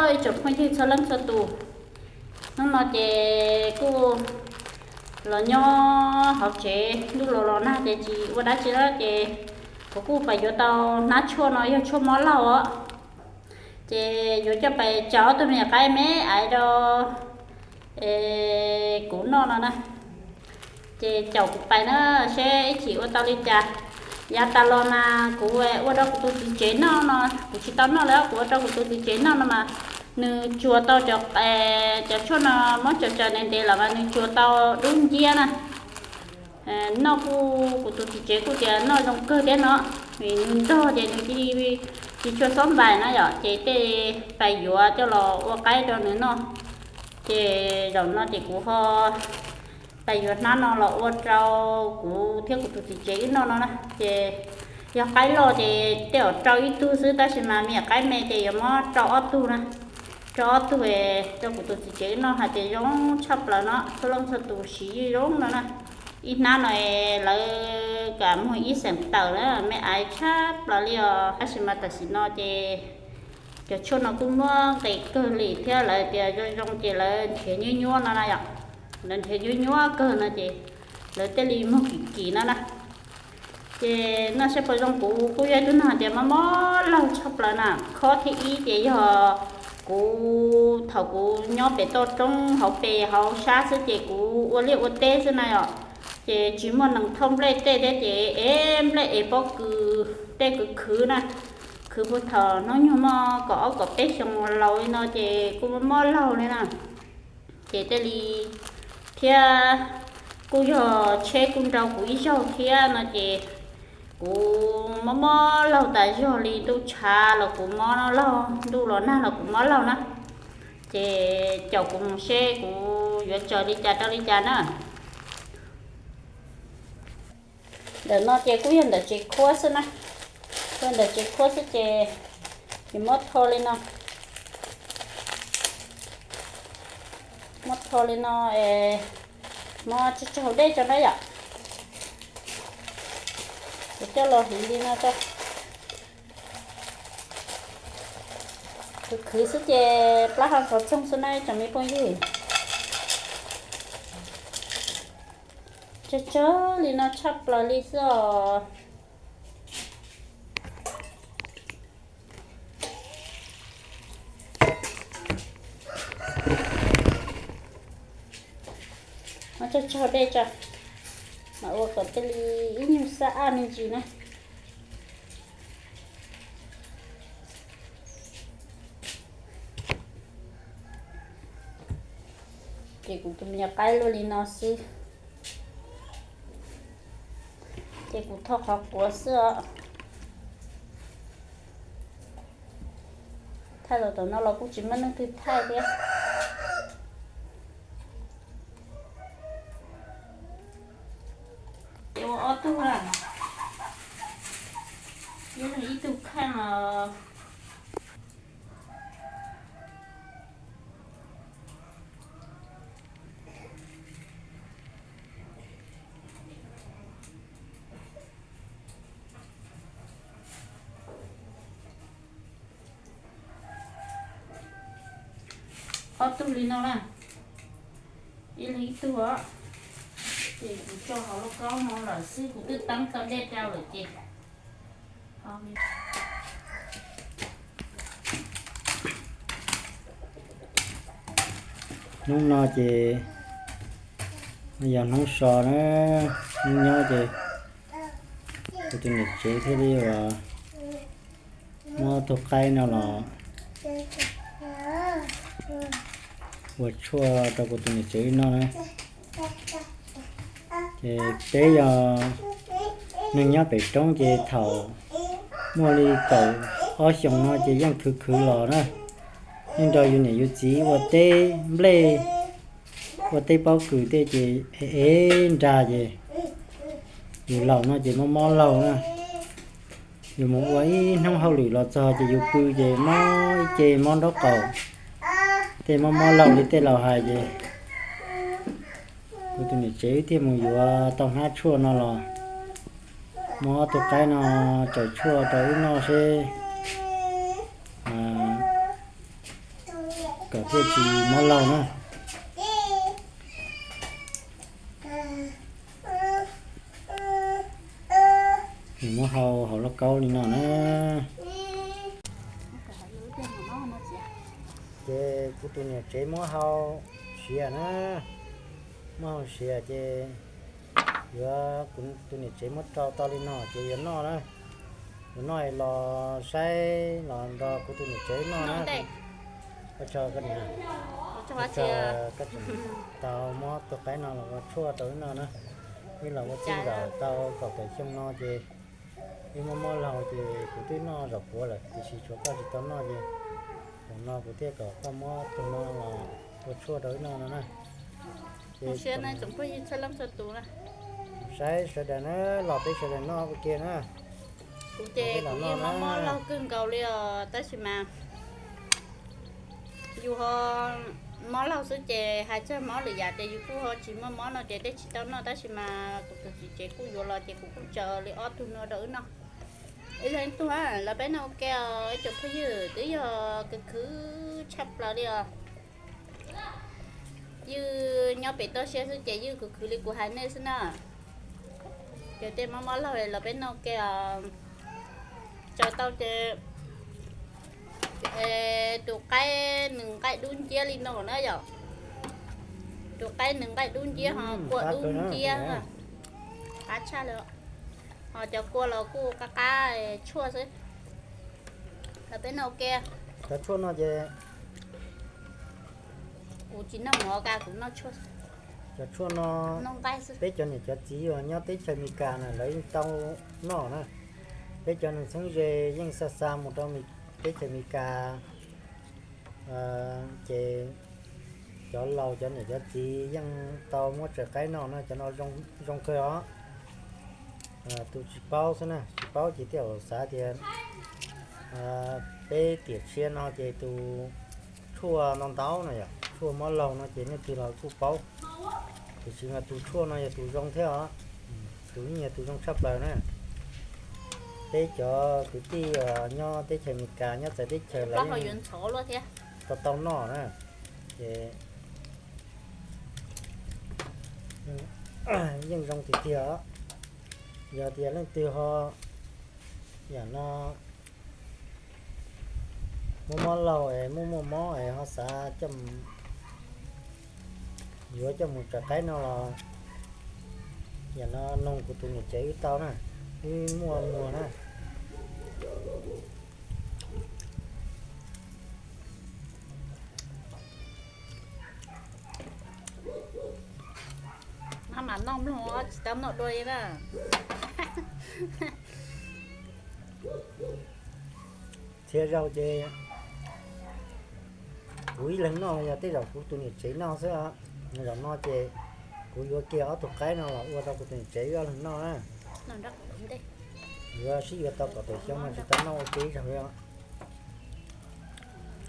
Ib tsoom phooj ywg txhua leej txhua tus, hnub no ces kuj los nyob hauv tsev ntuj los los nag ces tsis ua dab tsi na ces kuv kuj pais yuav tau hnab tshuaj no yog tshuaj mob laug os. Ces yuav coj pais tsa ob tug me nyuam qaib me aiv rau kuv noj no na. Ces caum kuv pais na seb ib chim ua tau li cas. Yav tas los mas kuv ua rau kuv tus txiv tsev noj no, kuv tsis tau noj lawm, kuv ua rau kuv tus txiv tsev noj no mas nws tsuas tau cov, cov tshuaj no muab tsaws tsaws ntev ntev los mas nws tsuas tau dub nciab na. Noj kuj kuv tus txiv tsev kuj tias noj zoo kawg thiab no, vim nws nrog ces nws cia li tsis tshua xob npais na yom, ces tej pais yuav coj los ua qaib rau nws noj. Ces zaum no ces kuv ho pais yuav hnab no los ua rau kuv thiab kuv tus txiv tsev wb noj no na. Ces yog qaib loj ces tej zaum rau ib tug xwb, tab sis mas me nyuam qaib me ces yuav muab rau ob tug na. Rau ob tug rau kuv tus txiv tsev wb noj hais tias zoo tshaj plaws no, txhua leej txhua tus siv yeej zoo no na. Ib hnab no lawv kam muag ib xeem tawm na, me aiv tshaj plaws li os. Tab sis mas tam sim no ces cov tshuaj no kuj muab nqis kawg li thiab, lawv tias zoo zoo ces lawv nrhiav nyuab nyuab no na yom. Lawv nrhiav nyuab nyuab kawg no ces lawv thiaj li muag kim kim no na. Ces noj saib puas zoo, kuv kuj yog ib tug neeg hais tias mob mob laug tshaj plaws na. Khob thib ib ces yog kuv thaum kuv nyob pem toj roob hauv pes hauv sab xwb ces kuv ua liaj ua teb xwb na yom. Ces tsis muaj nees thauj nplej tej thiab ces ev nplej ev pob kws tej kws khwv na, khwv puag thaum hnub nyoog muaj kaum ob kaum peb xyoo laus li no ces kuj mob mob laug li na. Ces thiaj li, thiab kuj yog tsheb kuj nrau kuv ib zaug thiab no ces kuv mob mob laug tas zog li, ntuj tshav los kuv mob laug, ntuj los nag los kuv mob laug na. Ces caum kuv mus seb kuv yuav tsaws li cas rau li cas na. Ntawm no ces kuj yog ntawm tsev khuab xwb na, yog ntawm tsev khuab xwb ces, ces muab tho li no, muab tho li no es muab tso tsau dej tso na yom. Ces coj los hliv li no rau, khwv khwv xwb ces plab ho ntxhov txoog xwb na tsoom me phooj ywg. Tsawg tsawg li no tshaj plaws li xwb os. Muab tso tsau dej tso, mam ua kom thiaj li ib nyuag xab aj me ntsis na. Ces kuv tus me nyuam qaib luaj li no xwb. Ces kuv tho qhov quav xwb os. Thaij los tom no los kuj tsis muaj leej twg thaij thiab. Ces ua ob tug na, ib leeg ib tug kheej os. Ob tug li no na, ib leeg ib tug os. Ces kuv tso hauv lauj kaub no lawm xwb, kuv twb teeb tau dej rau lawm ces. Hnub no ces yog hnub so na, hnub nyob ces kuv tus niam tsev thiaj li uas muab tug qaib no los ua tshuaj rau kuv tus niam tsev noj na. Ces peb yog neeg nyob pem roob ces thaum muaj li kaum ob xyoos no ces yeej khwv khwv los na, yeej nrog yus niam yus txiv ua teb nplej, ua teb pob kws tej ces ev ev nra ces yus laus no ces mob mob laug na. Yus mus ua ib hnub hauj lwm los txog ces yus pw ces mob ib ce mob nraub qaum, tej mob mob laug li tej laus hais ces kuv tus niam tsev wb thiaj mus yuav tau hnab tshuaj no los muab ob tug qaib no tsaws tshuaj rau wb noj seb kom thiaj tsis mob laug na. Nws muab hau hauv lauj kaub li no na. Ces kuv tus niam tsev muab hau siav na, muab hau siav ces yuav, kuv tus niam tsev muab rau tau li no ces yuav noj na. Yuav noj los saib los nrog kuv tus niam tsev noj na. Ua tsaug koj niam, ua tsaug koj tseem tau muab tus qaib no los ua tshuaj rau wb noj na. Wb los ua txij nkawm tau kaum tawm xyoo no ces wb muab mob laug ces kuv twb noj zaum puav lawm tiam sis tshuav koj tsis tau noj ces zaum no kuv thiaj kom koj muab tus no los ua tshuaj rau wb noj no na. Ces saib sawv daws na, los peb sawv daws noj ua ke na. Kuv ces kuv yeej mob mob laug kawg nkaus li os, tab sis mas yus ho mob laug xwb ces hais txog mob lwm yam ces yus kuj ho tsis muaj mob no ces tej tsis tau noj, tab sis mas kuv tus txiv tsev kuj yuav los ces kuv kuj tsaws li ob tug no rau wb noj. Ib leeg ib tug los peb noj ua ke os ib tsoom phooj ywg, twb yog khwv khwv tshaj plaws li os. Ywj nyob pem toj siab xwb ces ywj khwv khwv li kuv hais nej xwb na. Ces tej mob mob laug los peb noj ua ke os. Tsaws tau ces tus qaib nws nqaij dub nciab li no na yom. Tus qaib nws nqaij dub nciab ho kua dub nciab, qab tshaj li. Ho cov kua los kuj qab qab tshuaj xwb. Los peb noj ua ke. Cov tshuaj no ces kuv tsis noj mov, kuv noj tshuaj. Cov tshuaj no peb cov niam cov txiv uas nyob teb chaws Amelikas na lawv yeej tau noj na. Peb cov neeg txheeb ze yeej xa xa mus rau teb chaws Amelikas ces cov laus cov niam cov txiv yeej tau muab tsaws qaib noj na, cov no zoo kawg os. Tus tsis paub xwb na, tsis paub ces thiaj xav tias peb tiam tshiab no ces tus tshuaj ntau ntau no yom, tshuaj mob laug no ces leej twg los kuj paub. Tiam sis mas tus tshuaj no yog tus zoo thiab os, tus yeej yog tus zoo tshaj plaws na. Peb cov kwv tij nyob teb chaws Amelikas nyob txawv teb chaws lawv tau tau noj na, ces yeej zoo tiag tiag os. Yog tias leej twg ho yam no muaj mob laug es muaj muaj mob es ho xav yuav coj mus tsaws qaib no los yam no noog kuv tus niam tsev wb tau na, wb muaj muag na. Maj mam noj mloog tsis tau noj dua li na. Txhia zaus ces kuv ib leeg noj los yog tej zaum kuv tus niam tsev noj xwb os. Zaum no ces kuv yuav kiag ob tug qaib no los ua rau kuv tus niam tsev wb ob leeg noj na. Yuav sib yuav tau kaum tawm xyoo no tsis tau noj ua ke ib zaug li os.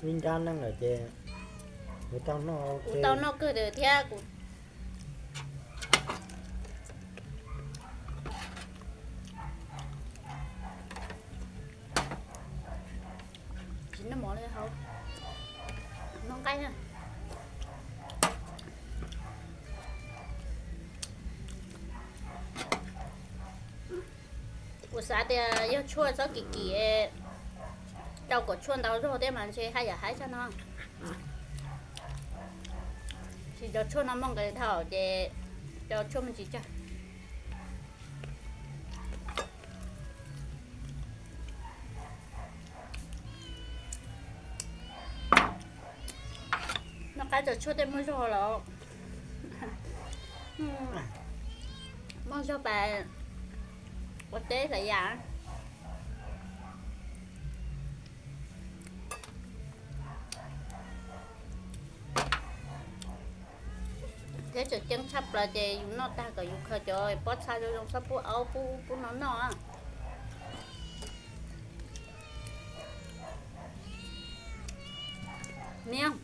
Ib nrab neej lawm ces kuv tau noj ua ke. Kuv tau noj kawg thiab kuv tsis noj mov li hauv, noj nqaij na. Kuv xav tias yog tshuaj txhob kim kim, rau kom tshuaj ntau zog thiab mas ntshe haj yam haib tshaj no. Tsis cov tshuaj no muaj nqis dhau ces cov tshuaj me ntsis tsawg. Noj qab cov tshuaj tej muaj zog los, muaj zog pas ua teb hlais yam. Thiab tseem ceeb tshaj plaws ces yus noj tag kom yus khaws cov pob txha zoo zoo txhob pub aub pub pub no noj. Niam,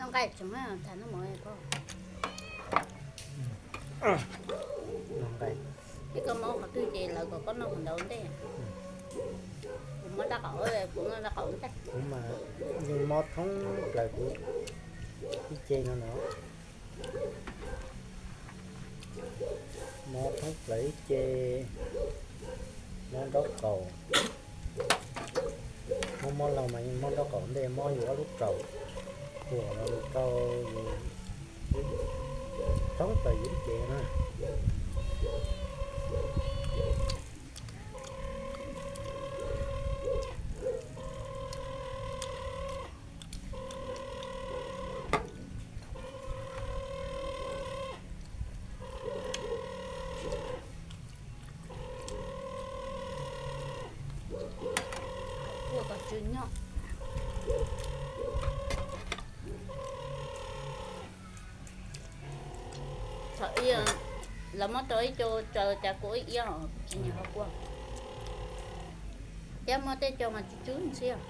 Noj nqaij tseem tham noj mov ko. Noj nqaij. Ib koj mob qhov twg ces lawv kom koj noj qhov ntawd ntej. Kuv mob nrab qaum, kuv noj nrab qaum ntej. Kuv mas yeej mob thoob plaws kuv ib ce no no. Mob thoob plaws ib ce, mob nraub qaum. Mob mob laug mas yeej mob nraub qaum ntej, mob yus ob lub raum, tuam los rau yus thoob plaws yus ib ce na. Ua kom tsw nyob. Thaum ub lawv muab rau ib co tsaws cas kuv ib iab tsis nyiam qhov kua. Thiab muab tej co mas tsw tsw ntxhiab.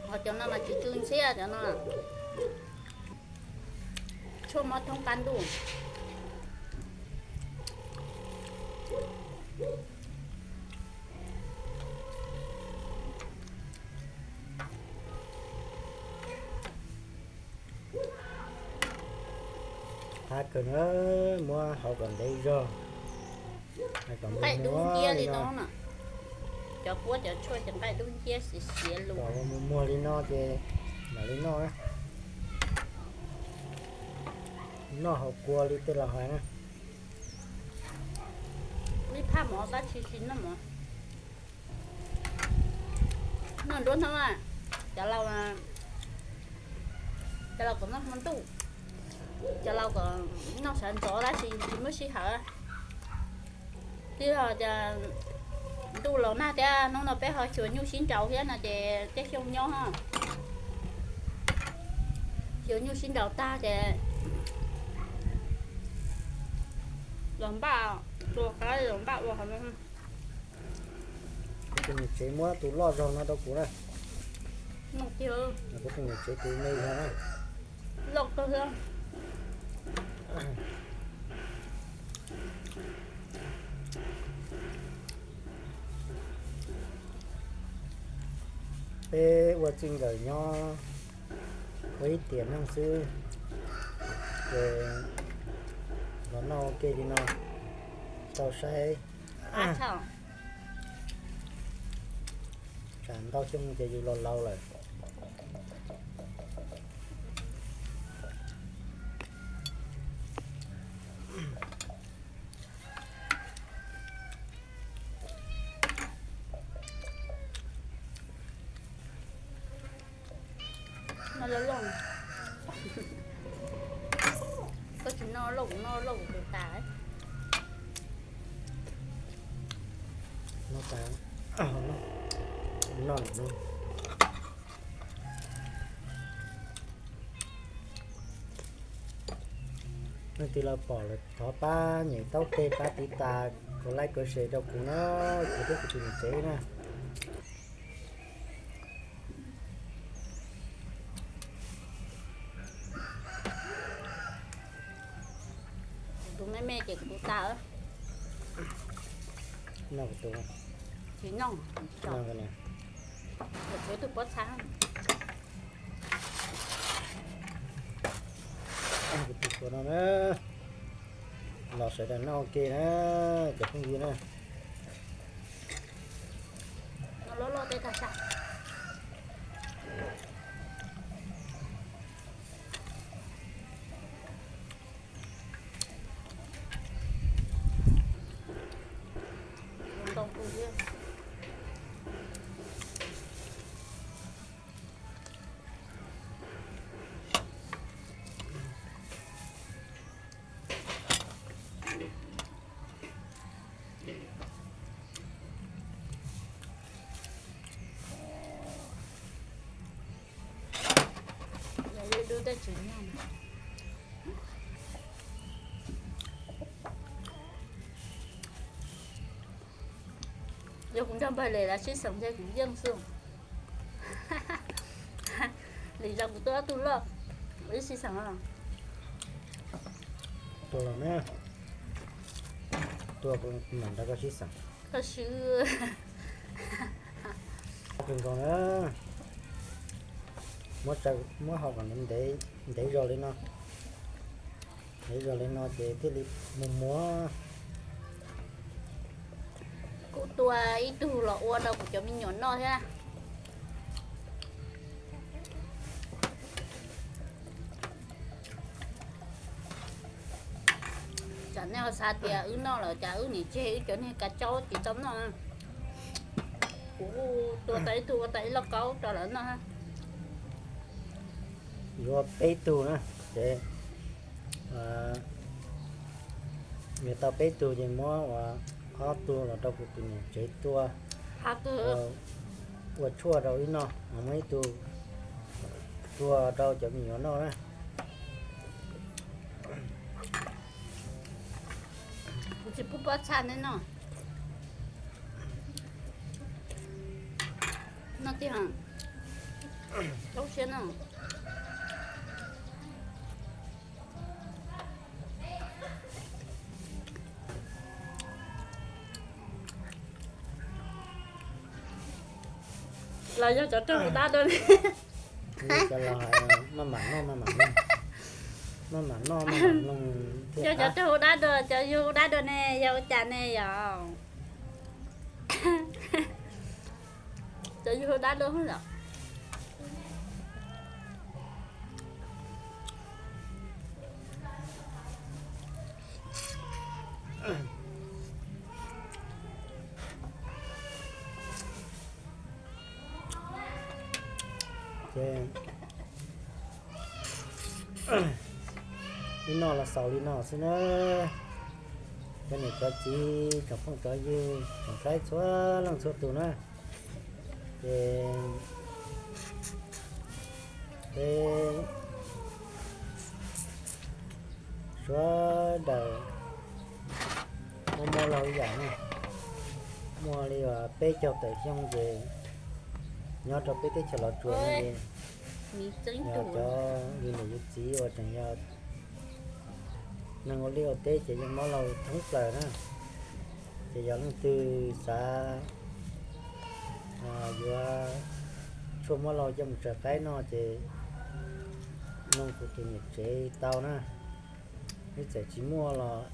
Ho cov no mas tsw tsw ntxhiab cov no. Tshuaj mob thoob qab ntuj. Qab kawg na, muab hau kom ntev zog. Nqaij dub nciab li no na. Cov puab cov tshuaj ces nqaij dub nciab xiav xiav lus. Kom muag muag li no ces mam li noj na. Noj haus kua li tej laus hais na. Ib phaj mov tab sis tsis noj mov. Noj nruab hnub na, cov laus, cov laus kom noj hmo ntuj, cov laus kom noj sawv ntxov tab sis tsis muaj sij hawm. Twb yog tias ntuj los nag thiab hnub no peb ho xyuas nyuj sib nraus thiab no ces tej xyoo nyob, xyuas nyuj sib nraus tag ces los npaj, tua qab los npaj ua qhov no. Kuv tus niam tsev muab tus loj zog no rau kuv na. Kuv tus niam tsev tus me zog na. Loj kawg thiab. Peb ua txij nkawm nyob ua ib tiam neej xwb, ces los noj ua ke li no tau saib. Tsam ntau xyoo ces yus los laus lawm. Noj loj loj. Koj tsis noj loj kuv noj loj kuv tus tas. Noj tas, noj no. Leej twg los pom lawm thov pab nyem taub teg pab tiv tas, kov like kov share rau kuv na, kuv thiab kuv tus niam tsev na. Tus me me ces kuv tus tas. Noj kuv tus. Tsis noj, noj kuv tus pob txha. Kuv tus no na, los sawv daws noj ua ke na, cov phooj ywg na. Loj loj tej tag tag. Ntau tus thiab. Yog li dub tej tsis noj. Yog kuv nrog npawg Lis lawv sib xeem ntshe kuv yeej xwb. Lwm zaus kuv tua ob tug loj, ua ib sij xeem os. Tua los na, tua mam nrog koj sib xeem. Koj swb. Kawg nkaus na, muab hau kom ntev zog li no, ntev zog li no ces thiaj li mus muab. Kuv tua ib tug los ua rau kuv cov me nyuam noj thiab. Tsam nej ho xav tias wb noj lawm cas wb nim tseg wb cov niag kav tsaub tsis tau noj. Kuv tua tau ib tug ua tau ib lauj kaub rau lawv noj. Yuav peb tug na, ces yuav tau peb tug ces muab ua ob tug los rau kuv tus niam tsev tua, ua tshuaj rau wb noj, muab ib tug tua rau cov me nyuam noj na. Kuv tsis pub pob txha nej noj. Noj tiag, zoo siab no. Los yog cov raug dab dua ne. Maj mam noj, maj mam noj, maj mam noj, maj mam mloog thiaj. Yog cov raug dab dua, cov yug dab dua ne, yog ua cas ne yom? Cov yug dab dua lawm. Ces ib noj los xaus li no xwb na. Cov niam cov txiv, cov phooj cov ywg, cov saib txhua leej txhua tus na, ces peb sawv daws muaj mob laug ib yam na, muaj li uas peb caug tawm xyoo ces nyob rau peb teb chaws Los Tsuas no ces yog cov yus niam yus txiv uas tseem yog neeg ua liaj ua teb ces yeej mob laug thoob plaws na. Ces yog leej twg xav yuav tshuaj mob laug coj mus tsaws qaib noj ces nug kuv tus niam tsev tau na. Ib txawm tsis muaj los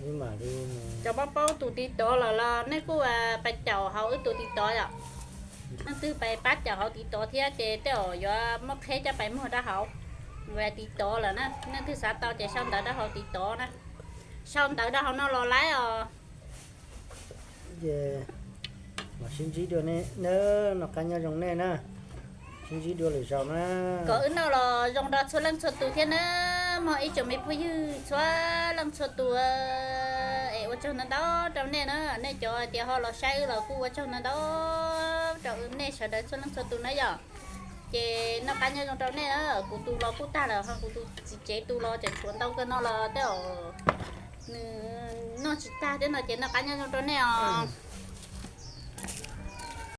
wb mam li mus. Cov paub paub tus tiv tov lawm los nej kuj pais caum hauv wb tus tiv tov yom. Leej twg pais pab caum hauv tiv tov thiab ces tej zaum yuav muab qheb coj pais muag rau hauv tiv tov lawm na. Leej twg xav tau ces sau ntawv rau hauv tiv tov na. Sau ntawv rau hauv no los laib os. Ces mam sib ntsib dua nej na, noj qab nyob zoo nej na. Sib ntsib dua lwm zaus na. Kom wb noj los zoo rau txhua leej txhua tus thiab na. Mog ib tsoom me phooj ywg txhua leej txhua tus, es ua tsaug ntau ntau rau nej na. Nej cov hais tias ho los saib wb los kuj ua tsaug ntau ntau rau nej sawv daws txhua leej txhua tus na yom. Ces noj qab nyob zoo rau nej na. Kuv tus los kuj tag lawm ho kuv tus txiv tsev tus los tseem tshuav ntau kawg no los tej zaum nws noj tsis tag thiab no ces noj qab nyob zoo rau nej os.